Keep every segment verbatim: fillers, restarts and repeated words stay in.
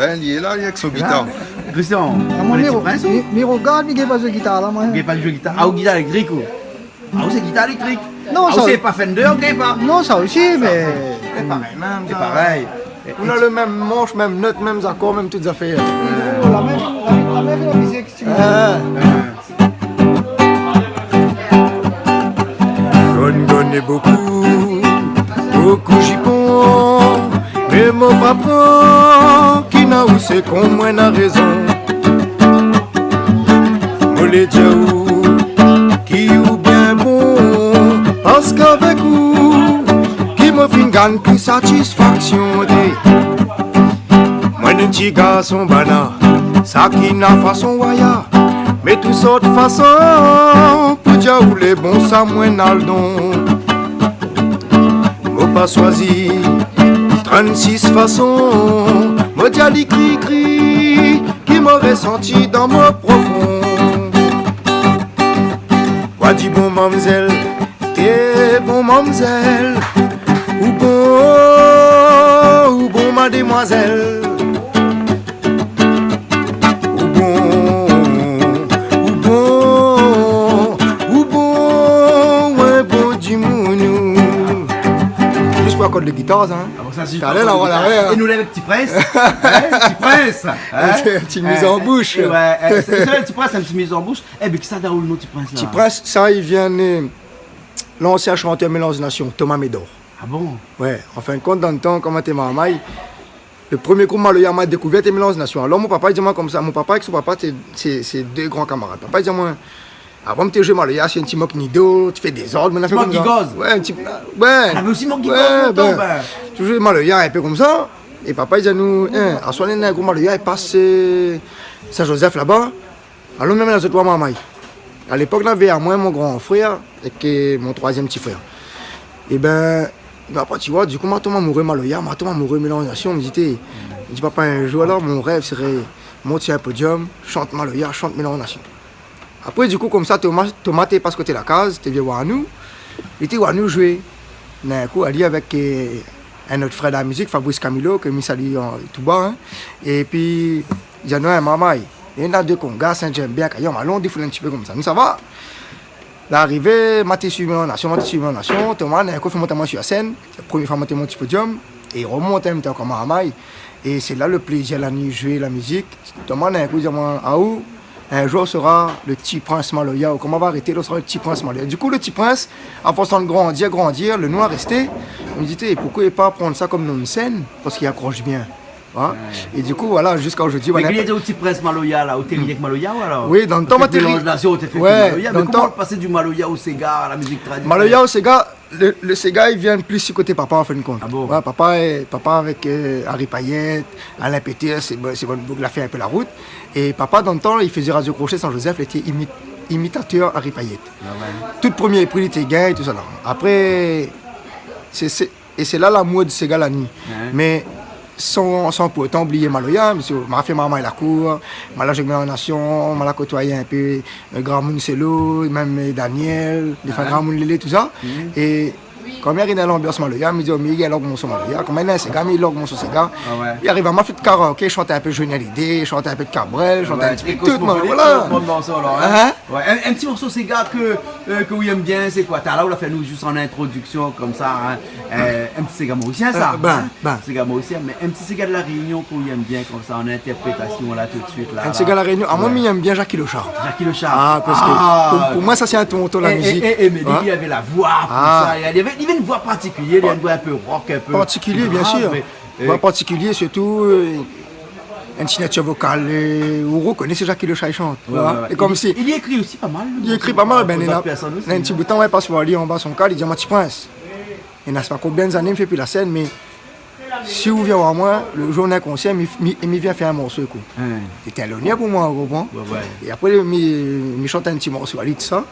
Ben, li lé la, li lé avèk son gitar. Christian, ou koné Ti Prince, ou ? Mi, mi rogard, mi gingn pa zoué gitar la, moin. Ou gingn pa zoué gitar. Ah, ou gitar élèktrik, ou ? Ah, ou sé gitar élèktrik. Non, ah, sa ou sé pa Fender, ou gingn pa. Non, sa osi, mé sé parèy, mèm sa. Sé parèy. Ou na le mèm mansh, mèm not, mèm zakor, mèm tout zafèr. Ou la mèm, la mèm, la mèm mizik, si ou vé. Ah. Gonn, gonn é bokou, bokou jipon, mé mo pa pran, ki na ou sé kon moin na rézon. Mo lé di aou ki ou bien bon, paske avèk ou, ki mo fine gingn plis satisfaksion, té. Moin in ti garson bana, sak i na fason waya, mé tout sort fason, pou di aou lé bon, sa moin na le don. Mo pa shoizi trannsis fason, mo di ali kri-kri, ki mo résanti dan mo profon. Wa di bon mamzèl, té bon mamzèl, ou bon, ou bon madémoizèl. Ou bon, ou bon, ou bon, ouais, bon dimoun ou. Zis pou akord de gitar, sa, hein. Ah bon, sa, zis pou akord de gitar. Talèr la, voilà, ouais. É nou lé avèk Ti Prince. Hein, Ti Prince, hein. Ti miz an boush. Eh, ouais, eh, sé, sé Ti Prince, in ti miz an boush. Eh, mé kisa la done le non Ti Prince la ? Ti Prince, sa i vien, euh, lansien shantèr Mélanz Nasion, Thomas Médor. Ah bon ? Ouais, an fin de kont, dan le tan, koman té marmay, le promié group maloya ma dékouvèr té Mélanz Nasion. Alor, mon papa i di amoin konmsa, mon papa avèk son papa, sé, sé, sé dé gran kamarad. Papa i di amoin, avan té zoué maloya, sé in ti mok nido, té fé dézord, mé la fé konmsa. Ti mok gigoz. Ouais, in ti, ouais. Ah, mé osi mok gigoz, ouais, lontan, ben, ben. Té zoué maloya in pé konmsa. É papa i di anou, hein, aswar néna in group maloya i pas, euh, Saint-Joseph laba. Alon mèm la zot wa marmay. A lépok, navé amoin, mon gran frèr, èk, euh, mon troizièm ti frèr. Ében, ma parti wa, dikou, ma tonm amouré maloya, ma tonm amouré Mélanz Nasion, mi di, té, mi di, papa, in zour, alor, mon rèv sré mont si in podiom, shant maloya, shant Mélanz Nasion. Apré, dikou, konmsa, Toma, Toma té pas koté la kaz, té vien wa anou, li té wa anou zoué. D'in kou, ali avèk, euh, in not frèr de la mizik, Fabrice Camilo, ke mi sali an, tou ba, hein. Épi, li di anou, marmay, néna dé konga, Sin-Djembé, Akayon, alon défoul in ti pé konmsa. Nou sava. La arivé, ma té suiv Mélanz Nasion, ma té suiv Mélanz Nasion, Toma, d'in kou, fé mont amoin si la sèn, sé promié foi ma té mont si podiom, é romont in ti pé ankor marmay. É sé la le plézir la ni zoué la mizik. Toma, d'in kou, di amoin, aou, in zour sra le Ti Prince Maloya, ou koman va arété, lo sra le Ti Prince Maloya. Dikou, le Ti Prince, a fors de grandir, grandir, le non la rèsté. Mi di, té, poukosa pa pran sa kom non de sèn, parske i akrosh bien. Hein ? Ouais. É dikou, voilà, ziska zordi, mé voilà. Mé ki lé ou Ti Prince Maloya la, ou té rienk maloya, ou alor ? Oui, dan le tan, ma té ri-, Maloya, ou té fé ke maloya, mé koman ou la pasé du maloya o séga, la mizik tradisionèl ? Maloya o séga, le, le séga, li vien plis si koté papa, an fin de kont. Ah bon ? Ouais, papa, euh, papa avèk, euh, Harry Payet, Alain Péter, sé bon, sé bon boug la fé in pé la rout. É papa, dan le tan, li fézé Radio Crochet Saint-Joseph, li té imi-, imitatèr Harry Payet. Ah ouais. Tout promié pri, li té gingn, tousala. Apré, sé, sé, é sé la lamour de séga la ni. Ouais. Mé san, san pou otan oublié maloya, parske ma fé marmay la kour, ma la zoué Mélanz Nasion, ma la kotoiy in pé, euh, gramoun Selo, mèm, euh, Daniel, défin gramoun Lélé, tousa. É kom mi ariv dan lanbians maloya, mi di, o, mi gingn log morso maloya. Kom néna in séga, mi log morso séga. Ah ouais. Mi ariv amoin fé karaoké, shant in pé Johnny Hallyday, shant in pé de Cabrel, shant in ti pé tout, Cosmopolite, voilà. Tout le monde morso, alor, hein ? Hein ? Ouais, in, in ti morso séga ke, euh, ke ou yèm bien, sé koi ? Talèr la ou la fé anou zis an introdiksion, konmsa, hein. Euh, in ti séga morisien, sa, hein ? Euh, ben, ben. Séga morisien, mé in ti séga de La Rénion ke ou yèm bien, konmsa, an intèrprétasion, la, tout de suit, la. In ti séga La Rénion. Ah, moin, mi yèm bien Jacky Lechat. Jacky Lechat. Ah, parske pou, pou moin, sa, sé in tonton la mizik. É, é, é, mé li, li lavé la voi pou sa. Li lavé, li lavé in voi partikilié, li lavé in voi in pé rock, in pé grav, mé, euh, Voi partikilié, sirtou, euh, in signatir vokal, euh, ou rokoné sé Jacky Lechat i shant, tu vois. Ouais, ouais. É kom si li ékri osi pa mal, li ékri pa mal, ben, néna, néna in ti bout tan, ouais, parske li anba son kaz, li di amoin, Ti Prince, néna pa konbien zané mi fé pi la sèn, mé si ou vien wa moin, le zour néna in konsèr, mi, mi, mi vien fé in morso, koi. Hein. Sété in lonèr pou moin, ou konpran ? Ouais, ouais. É apré, mi, mi shant in ti morso ali, tousa.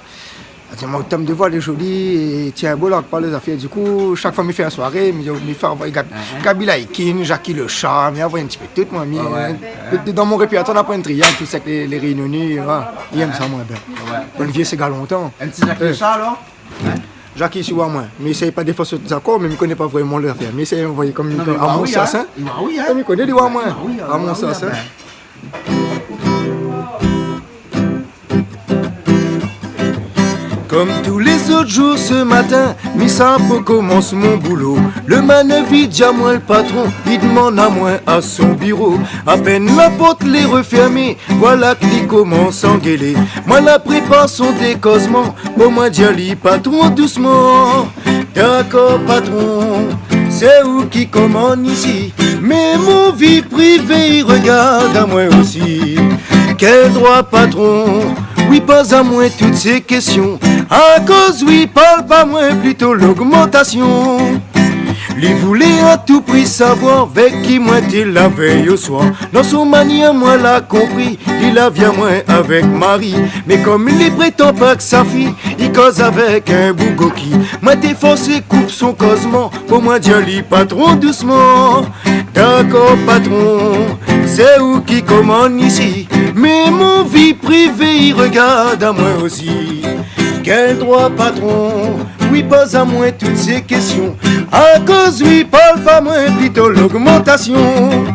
Li di amoin, out tonm de voi lé zoli, é tienbo la, pa lé zafèr. Dikou, shak foi mi fé in soiré, mi, mi fé anvoy Gab-, Gaby Laikin, Jacky Lechat, mi anvoy in ti pé tout, moin, mi, euh, dan mon répèrtoir, na poin in triank, tout sak lé, lé Rényoné, voilà. Li yèm sa, moin, ben. Ouais. Bon vié séga lontan. In ti Jacky Lechat, alor ? Hein ? Jackie, si ou oi amoin, mi éséy pa défans out zakor, mé mi koné pa vréman lafèr. Mi éséy anvoy konm... Non, mé li oi aou, in. Li oi aou, in. Mi koné li oi amoin. Li oi aou, in. Li oi aou, in. Konm tou lé zot zour, se matin, mi sa pou komans mon boulo. Le manèv i di amoin, le patron, i domann amoin a son biro. Apèn la port lé rofèrmé, vwala ke li komans angélé. Moin la prépar son dékozman, pou moin dir ali, patron, dousman. Dakor, patron, sé ou ki komann isi, mé mon vi privé i rogard amoin osi. Kèl drwa, patron, ou i poz amoin tout sé késtion? Akoz ou i parl pa moin plito logmantasion? Li voulé a tou pri savoir vèk ki moin té la vèy o swar. Dan son manièr, moin la konpri, li la vi amoin avèk mari. Mé konm li prétan pa ke sa fi, li koz avèk in boug oki. Moin té forsé koup son kozman, pou moin dir ali, patron, dousman. Dakor, patron, sé ou ki komann isi, mé mon vi privé i rogard amoin osi. Kèl drwa, patron, ou i poz amoin tout sé késtion? Akoz ou i parl pa moin plito logmantasion?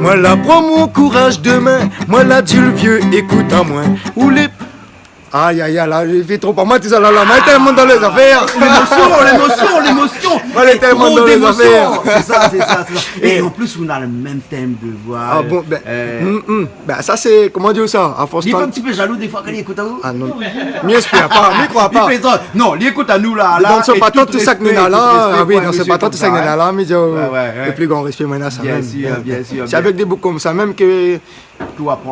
Moin la pran mon kouraz de min, moin la di le vié, ékout amoin, ou lé... Ay, ay, ay, la, li fé tro pa moin, tousa la, la, moin lé tèlman dan lé zafèr. Lémosion, lémosion, lémosion. Moin lé tèlman dan lé zafèr. Sé sa, sé sa, sé sa. É an plis, ou na le mèm tèm de vwa. Ah bon, bin, euh, mm, mm. Bin, sa sé, koman dir sa, a fors... Li fé in ti pé zalou défwa kan li ékout aou. Ah non. Mi éspèr pa, mi kroi pa. Li fé sa. Non, li ékout anou la, la, dan son patant, tout sak néna la. Ah oui, dan son patant, tout sak néna la, mi di, euh, le pli gran réspé, moin néna sa mèm. Biensir, biensir. Sé avèk dé boug konmsa mèm ke,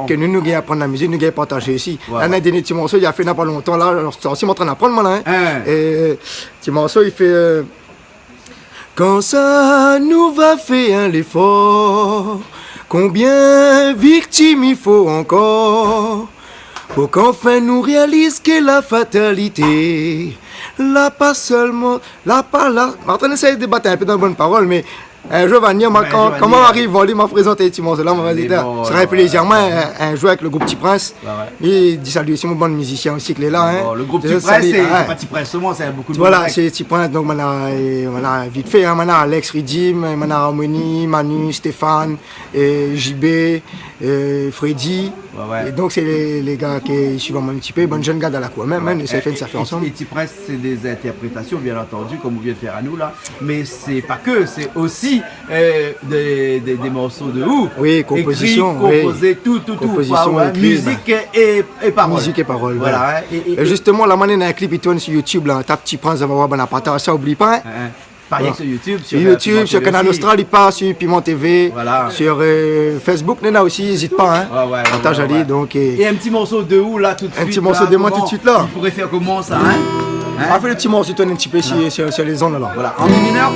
ke nou, nou gingn aprann la mizik, nou gingn partazé osi. Voilà. La, na in dèrnié ti morso li la fé na pa lontan la, alor, si moin antrinn aprann, moin la, in. É ti morso li fé, euh, Kansa nou va fé in léfor, konbien viktim i fo ankor, pou kanfin nou réaliz ke la fatalité, la pa sèlman, la pa la, moin antrinn éséy débat in pé dan bann parol, mé in zour va vnir, moin, kan, kan moin ariv, moin va prézant ti morso la, moin va dir, sra in plézir. Moin, in, in zour avèk le group Ti Prince, Ouais, ouais. É di sali osi mon bann mizisien osi ki lé la, in. Bon, le group Ti Prince, sé pa Ti Prince sèlman, sé bokou de moun. Voilà, sé Ti Prince, donk, moin na, euh, moin na vit fé, in, moin na Alex Riddim, moin na Harmonie, Manu, Stéphane, euh, J B, euh, Freddy. Ouais, ouais. É donk, sé lé, lé gars ki suiv amoin in ti pé, bann jenn gars dan la kour mèm, in, nou sa fé in ti zafèr ansanm. É, é Ti Prince, sé dé intèrprétasion, bien antandi, konm ou vien de fé anou la. Mé sé pa ke, sé osi euh, dé, dé, dé morso de ou. Oui, konpozision, oui. Ékri, konpozé, tout, tout, tout, koi, ouais. Konpozision, ékri, mizik é, é parol. Mizik é parol, voilà. Voilà, in, é, é, é zisteman, la, moin néna in klip i tourn si YouTube la, tap Ti Prince, va voir, bann apartaz sa, oubli pa, in. Hein, hein. Pa rienk si YouTube, si, euh, Piment T V. Kanal Austral, i pass si Piment T V, voilà, si, euh, Facebook néna osi, ézit pa, in. Ouais, ouais, ouais, ouais. Partaz ali, donk, euh, é in ti morso de ou la, tout de suit, in ti morso la, de moin, koman tout de suit la. I pouré fé koman sa, in ? Hein ? Ah, fé le ti morso, tourn in ti pé si, si, si lé zond la. Voilà, an mi minèr ?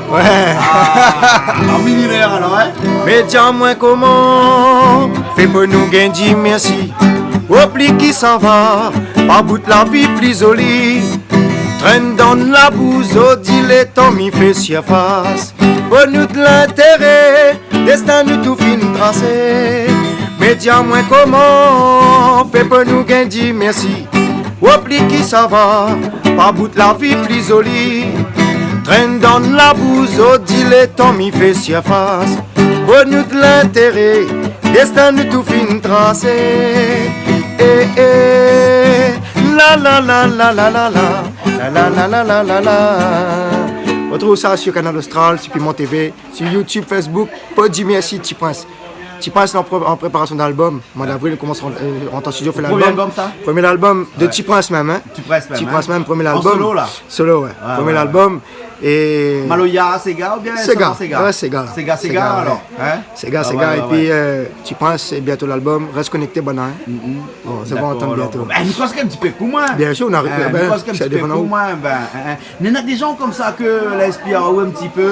Ouais. Ah, an mi minèr alor, in ? Mé di amoin koman fé pou nou gingn di mèrsi o pli ki sava, pa bout la vi pli zoli. Trenn dan labou, zot di lé tan mi fé sirfas. Pou nout lintéré, dèstin nou tou fine trasé. Mé di amoin koman fé pou nou gingn di mèrsi o pli ki sava, pa bout la vi pli zoli. Trenn dan labou, zot di lé tan mi fé sirfas. Pou nout lintéré, dèstin nou tou fine trasé. Eh, eh, la, la, la. Ou trouv sa si Kanal Austral, si Piment T V, si YouTube, Facebook, pou di mèrsi Ti Prince. Ti Prince an pré-, an préparasion d'album. Moi d'avril, nou komans rant, euh, rant an studio, fé lalbum. Promié album sa ? Promié album de Ti Prince mèm, in. Ti Prince mèm, in. Ti Prince mèm, promié album. An solo la ? Solo, ouais. Promié album. É maloya, séga oubien séga ? Sèlman séga. Ouais, séga. Séga, séga, ouais. Séga, séga, ouais, ouais. Épi, euh, Ti Prince, sé bientô lalbum, Rès Konékté, banna, in. Bon, sa va antann bientô. Dakor, alor. Bin, nou koz in ti pé pou moin. Biensir, nou ariv, bin, nou koz in ti pé pou moin, bin, in, in. Néna dé jan konmsa ke la inspir aou in ti pé.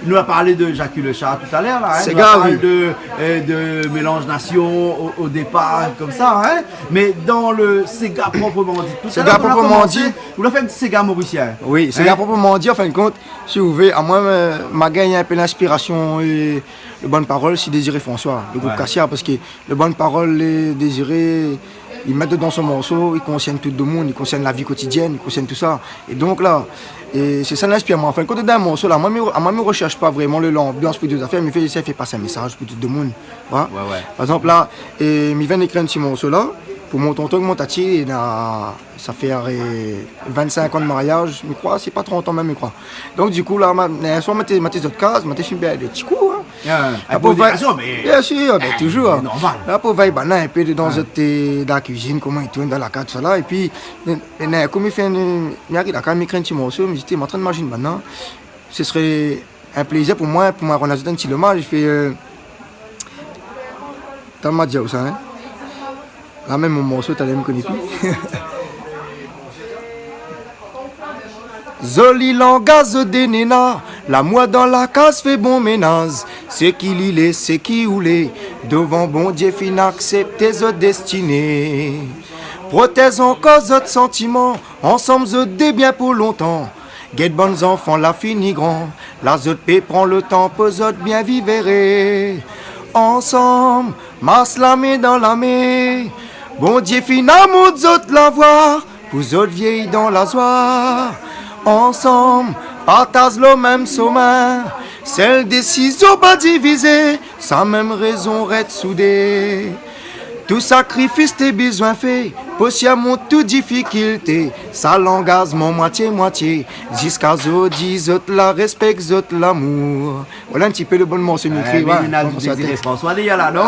Nou la parl de Jacky Le Chat talèr la, in. Séga, oui. Nou la parl de, euh, de Mélange Nation o, o dépar, konmsa, in. Mé dan le séga propreman di, talèr nou la komansé, nou la fé in ti séga morisien. Oui, séga propreman di, an fin de kont, si ou vé, amoin, euh, ma gingn in pé linspirasion, euh, le bann parol, sé Désiré François, le group Cassiar, parske le bann parol, euh, Désiré, i mèt dedan son morso, i konsèrn tout demoun, i konsèrn la vi kotidièn, i konsèrn tousa. É donk la, é sé sa i inspir amoin. An fin de kont, dan in morso la, moin, mi, moin, mi rosèrsh pa vréman le, lanbians pou dé zafèr, mi fé, sa i fé pas in mésaz pou tout demoun. Voilà. Ouais, ouais. Par égzanp la, é mi vien ékrir in ti morso la, pou mon tonton, mon tati, néna, sa fé, é, vinn-sink an de mariaz, mi kroi, sé pa trant an mèm, mi kroi. Donk, dikou, la, ma, in soir, ma té, ma té zot kaz, ma té fine bèv dé ti kou, in. Ah, la pou vèy, bien sir, bin, touzour, in. Normal. La pou vèy banna in pé dedan zot, é, dan la kuizine, koman i tourn dan la kaz, sa la. Épi, é, é, néna in kou, mi fé in, mi ariv la kaz, mi ékri in ti morso, mi di, té, mi antrinn imazine banna. Sé sré in plézir pou moin, pou moin rann azot in ti lomaz. Mi fé, é, Atann, ma di aou sa, in. La mèm mon morso, talèr mi koné pi. Zoli langaz zot dé néna, lamour dan la kaz fé bon ménaz. Sé ki li lé, sé ki ou lé, dovan Bondié fine aksèpté zot destiné. Protèz ankor zot santiman, ansanm zot dé bien pou lontan. Gèt bann zanfan la fini gran, la zot pé pran le tan pou zot bien viv éré. Ansanm, marsh la min dan la min. Bondié fine amontr zot la voi, pou zot vièy dan la zoi. Ansanm, partaz le mèm somin. Sèl désizion pa divizé, sa mèm rézon rès soudé. Tout sakrifis té bézoin fé, pou sirmont tout difikilté, sa langazman moitié-moitié, ziska zordi zot la rèspèk zot lamour. Voilà in ti pé le bann morso mi ékri, voilà. Mé néna Désiré François, li lé la, non ?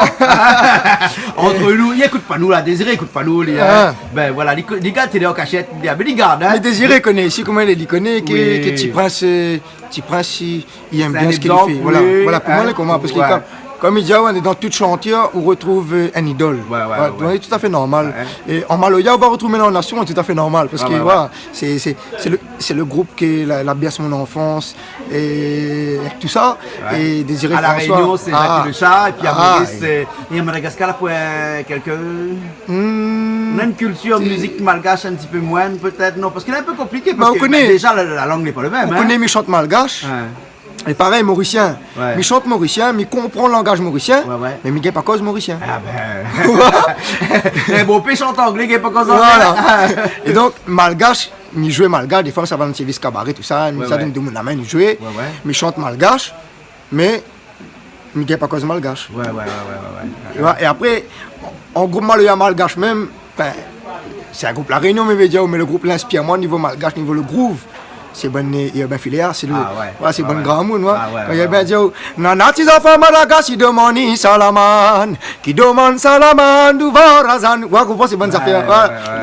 Entre nous, li ékout pa nou la, Désiré i ékout pa nou, li, in. Bin voilà, li ko-, li gard télé an kashèt, li, mé li gard, in. Mé Désiré i koné isi, koman li lé, li koné ke, ke Ti Prince, é, Ti Prince, i, i èm bien sak li fé. Sé in égzanp, oui. Voilà, voilà, pou moin, lé koman, parske kom, kom mi di aou, in, dan tout shantié, ou rotrouv, é, in idol. Ouais, ouais, ouais. Donk, lé tout à fait normal. Ouais. É an maloya, ou va rotrouv Mélanz Nasion, lé tout à fait normal, parske, voilà, sé, sé, sé le, sé le group ke la, la bèrs mon anfans, é, é tousa. Ouais. É Désiré François. A La Rényon, sé Jacky Lechat, épi a Maurice, é, é a Madagascar, la, pou, é, kèlk Hmm. Ou na in kiltir mizik malgash in ti pé moin, pétèt, non ? Parske lé in pé konpliké, parske, bin, déza, la, la lang lé pa le mèm, in. Ou koné, mi shant malgash. Ouais. É parèy, morisien. Ouais. Mi shant morisien, mi konpran langaz morisien, mé mi gingn pa koz morisien. Ah bin. É bon, ou pé shant anglé, gingn pa koz anglé. Voilà. É donk, malgash, mi zoué malgash, défoi, sa va dan in sèrvis kabaré, tousa, mi sa donn demoun la min, mi zoué. Ouais, ouais. Mi shant malgash, mé mi gingn pa koz malgash. Ouais, ouais, ouais. É apré, an group maloya malgash mèm, bin, sé in group La Rényon, mé vé dir, mé le group i inspir amoin, nivo malgash, nivo le groove. Sé bann, é, Urbain Filière, sé le, voilà, sé bann gramoun, ouais. Kan i vien dir, nana ti zafèr malgash, i domann Salaman, ki domann Salaman, douvan Razan. Ou konpran, sé bann zafèr,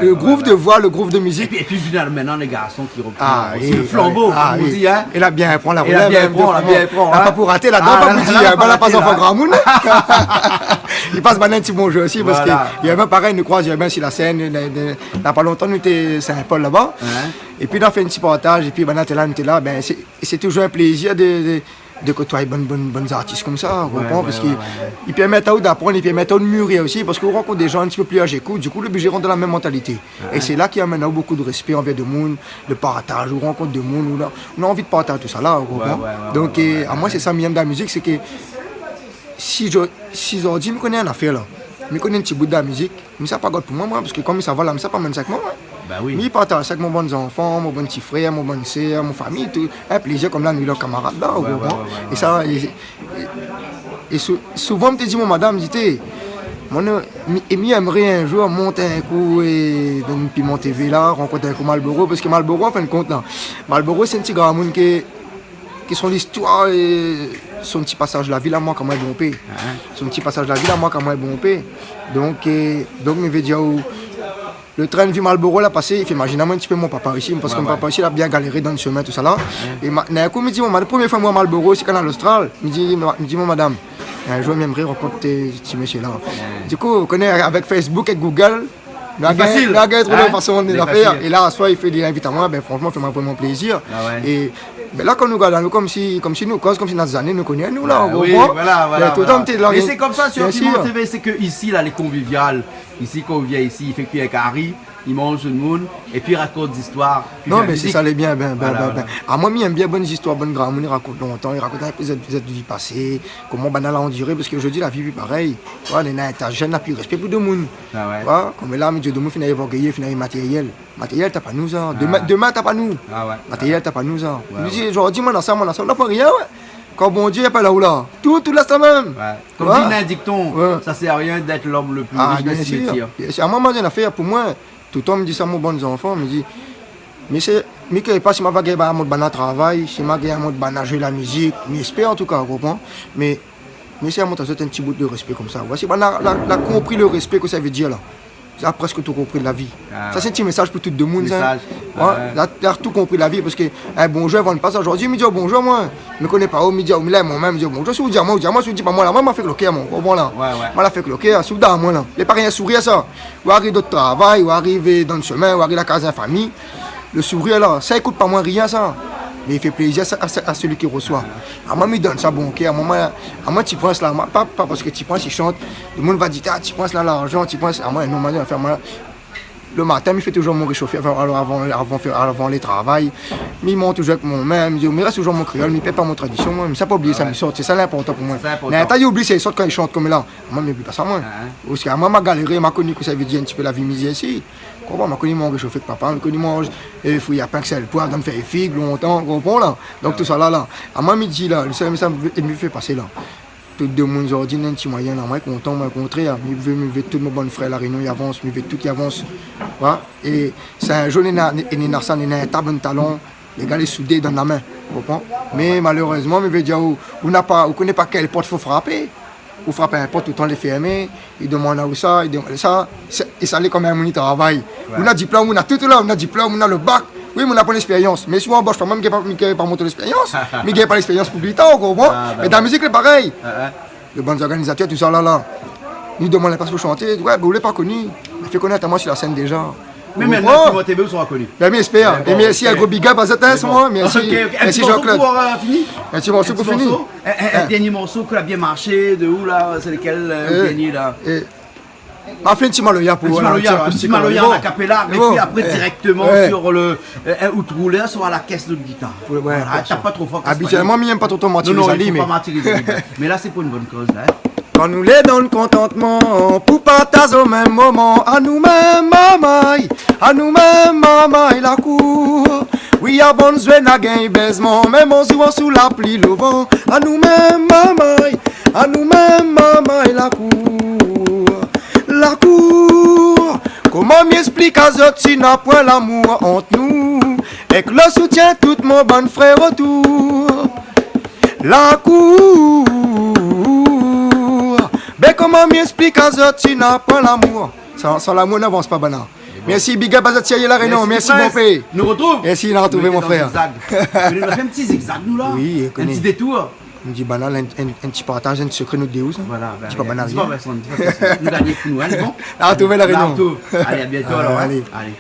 le groove de voi, le groove de mizik. Épi, épi, finalement, lé garson ki repran osi le flanbo, kom on di, in. É la bien pran la relèv, in. La pa pou raté ladan, pa pou di, in, pa la pas an gramoun. I pas bann in ti bonzour osi, parske Urbain, parèy, nou kroiz Urbain si la sèn, na, na, na pa lontan, nou té Saint-Paul laba. Épi, nou la fé in ti partaz, épi, bin, nou té la, nou té la, bin, sé, sé touzour in plézir de, de, de kotoiy bann, bann, bann zartis konmsa, ou konpran, parske i pèrmèt aou d'aprann, i pèrmèt aou de mûrir osi, parske ou rankont dé jan in ti pé pli azé ke ou, dikou, lé oblizé rant dan la mèm mantalité. É sé la ki amenn aou bonpé de rèspé anvèr demoun, de partaz, ou rankont demoun, ou na, ou na anvi de partaz tousa la, ou konpran ? Donk, é, amoin, sé sa mi èm dan la mizik, sé ke si zor-, si zordi mi koné in afèr la, mi koné in ti bout dan la mizik, mi sa pa gard pou moin, moin, parske kom mi sava la, mi sa pa amenn sa èk moin, moin. Bin oui. Mi partaz sa èk mon bann zanfan, mon bann ti frèr, mon bann sèr, mon fami, tout. In plézir kom la, nou lé kamarad la, ou konpran ? É sa, é, é, é sou-, souvan, mi té di mon madam, mi di, té, moin, mi, é mi èmré in zour mont in kou, é, dan Piment TV la, rankont in kou Malboro, parske Malboro, an fin de kont, la, Malboro, sé in ti gramoun ke, ke son listoir, é, son ti pasaz la vi la, moin, kan moin bonpé. Son ti pasaz la vi la, moin, kan moin bonpé. Donk, é, donk, mi vé dir, ou, le trin de vi Malboro la pasé, i fé imazine amoin in ti pé mon papa isi, parske mon papa isi la bien galéré dan le shomin, tousa la. É ma-, na in kou, mi di, mon ma-, promié foi mi voi Malboro, sé Kanal Austral. Mi di, ma-, mi di mon madam, in zour, mi èmré rankont ti mésyé la. Dikou, ou koné, avèk Facebook, avèk Google, nou la gingn, nou la gingn trouv la fason de fèr. É la, aswar, i fé, i invit amoin, bin, fransman, i fé amoin vréman plézir. É Mé la, kan nou gard anou, konmsi, konmsi nou koz, konmsi na zané nou koné anou la, ou konpran ? Bin oui, voilà, voilà. Mé toultan, té la, bien sir. Mé sé konmsa sur Piment TV, sé ke isi la, lé konvivial. Isi, kan ou vien isi, i fé kui in kari, i manz tout demoun, épi i rakont zistoir, épi i fé mizik. Non, mé sé sa lé bien, bin, bin, bin. Voilà, voilà. Amoin, mi èm bien bann zistoir, bann gramoun i rakont lontan, i rakont in pé zot, zot vi pasé, koman banna la andiré, parske zordi la vi lé pi parèy. Voilà, néna in ta jenn na pi respé pou demoun. Ah ouais. Voilà, konm la, mi di demoun fine évorgéyé, fine matérièl. Matérièl, ta pa nou sa. Demin, demin, ta pa nou. Ah ouais. Matérièl, ta pa nou sa. Ouais, ouais. Mi di, zordi, moin na sa, moin na sa, ou na pa rien, ouais. Kan Bondié lé pa la ou la, tout, tout la sa mèm. Ouais. Konm di in dikton, ça sert à rien d'être l'homme le plus riche de cimetière. Ah, bien sir, bien sir. Amoin, moin, na fé pou moin, toultan mi di sa mon bann zanfan, mi di, mé sé, mi koné pa si ma va gingn ba amoin banna travay, si ma gingn amoin banna zoué la mizik, mi éspèr an tou ka, ou konpran ? Mé, mé sé amontr azot in ti bout de respé konmsa. Voilà, si banna la, la konpri le respé ke sa i vé dir la. Sa la prèsk tout konpri la vi. Ah ouais. Sa sé in ti mésaz pou tout demoun, sa. Mésaz. Ouais, ouais. La, la tout konpri la vi, parske in bonjour, i vann pa sa. Zordi, mi di bonjour, moin. Mi koné pa ou, mi di, ou la, moin mèm, mi di bonjour. Si ou di amoin, ou di amoin, si ou di pa moin la, moin, ma fé lo kèr, moin. Ou konpran la ? Ouais, ouais. Moin la fé lo kèr, si ou di amoin la. Lé pa rien souri sa. Ou ariv dan out travay, ou ariv dan le shemin, ou ariv la kaz in fami. Le sourir la, sa i kout pa moin rien sa. Mé i fé plézir a, a, a sélui ki resoi. Amoin, mi donn sa bon kèr. Amoin, moin, amoin, Ti Prins la, moin, pa, pa parske Ti Prins i shant, demoun va di, ah, Ti Prins la, larzan, Ti Prins. Amoin, non, moin, anfin, moin, le matin, mi fé toujour mon réshofé avan, avan, avan fé, avan alé travay. Mi mont toujour avèk mon min, mi di, mi rès toujour mon kréol, mi pèrd pa mon tradision, moin. Mé sa, pa oublié sa, mi sort. Sé sa linportan pou moin. Sé inportan. Mé ata i oubli, sé i sort kan i shant konm la. Amoin, mi oubli pa sa, moin. Ah, hein. Parske amoin, ma galéré, ma koni kosa i vé dir in ti pé la vi mizèr isi. Konpran, ma koni mon réshofé èk papa, ma koni mon, é, fri a pin, sèl, poiv, dan fèy fig, lontan, konpran la. Donk, tout sa la, la. Amoin, mi di la, le sèl mésaz mi vé, mi vé fé pasé la. Tout demoun zordi néna in ti moiyin la, moin kontan, moin, o kontrèr, mi vé, mi vé tout mon bann frèr La Rényon i avans, mi vé tout i avans. Voilà. É sé in zour néna, néna sa, néna in ta bann talon, lé gars lé soudé, i donn la min, ou konpran ? Mé malérèzman, mi vé dir, ou, ou na pa, ou koné pa kèl port fo frapé. Ou frap in port, toultan lé fèrmé, i demann aou sa, i demann sa, sé, é sa lé konm in moun i travay. Ouais. Ou na diplom, ou na tout la, ou na diplom, ou na le bak. Oui, mé ou na pa lèspérians. Mé si ou anbosh pa moin, mi gingn pa, mi gingn pa mont lèspérians. Mi gingn pa lèspérians pou pli tar, ou konpran ? Ah, bah ouais. Mé dan la mizik, lé parèy. Ah, ah. Le bann zorganizatèr, tout sa la, la. Li demann in plas pou shanté. Ouais, bin, ou lé pa koni. Mé fé konèt amoin si la sèn déza. Mé mintnan, Piment TV, ou sra koni. Bin, mi éspèr. Mé bon, é mèrsi, in gro big up azot, hein, moin. Mèrsi. Ok, ok. Mèrsi, Jean-Claude. In ti morso pou, euh, fini ? In ti morso pou fini. In, in, in dèrnié morso ke la bien marshé, de ou la, sé lékèl, euh, le dèrnié la ? Ma fé in ti maloya pou, voilà, in ti maloya, in ti maloya a capella, é pi apré dirèkteman sur le, euh, euh, ou roulèr, sur la kès de gitar. Voilà, tap pa tro for. Abitièlman, mi èm pa tro martiriz ali, mé... Non, non, i fo pa martiriz ali. Mé la, sé pou in bone koz, la, hein. Kan nou lé dan kontantman, pou partaz o mèm moman, anou mèm marmay, anou mèm marmay lakour. Oui, avan zoué na gingn bèzman, mèm an zouan sou la pli, lo van, anou mèm marmay, anou mèm marmay lakour. Lakour. Koman mi ésplik azot si na poin lamour ant nou, èk le soutien tout mon bann frèr otour ? Lakour. Bin, koman mi ésplik azot si na poin lamour ? San, san lamour, nou avans pa, banna. Mèrsi, big up azot, Thierry La Rényon. Mèrsi, Prince. Mèrsi bonpé. Nou artrouv. Mèrsi, nou artrouv, mon frèr. Nou fé in ti zigzag, nou, la. Oui, in ti détour. Nou di banna in, in, in ti partaz, in ti sekré, nou dé ou sa. Voilà, bin, di pa banna rien. Di pa pèrsone, di pa pèrsone. Nou gingn pou nou, hein, lé bon ? Nou artrouv La Rényon. Nou artrouv. Alé, a bientôt, alor, hein. Alé. Alé.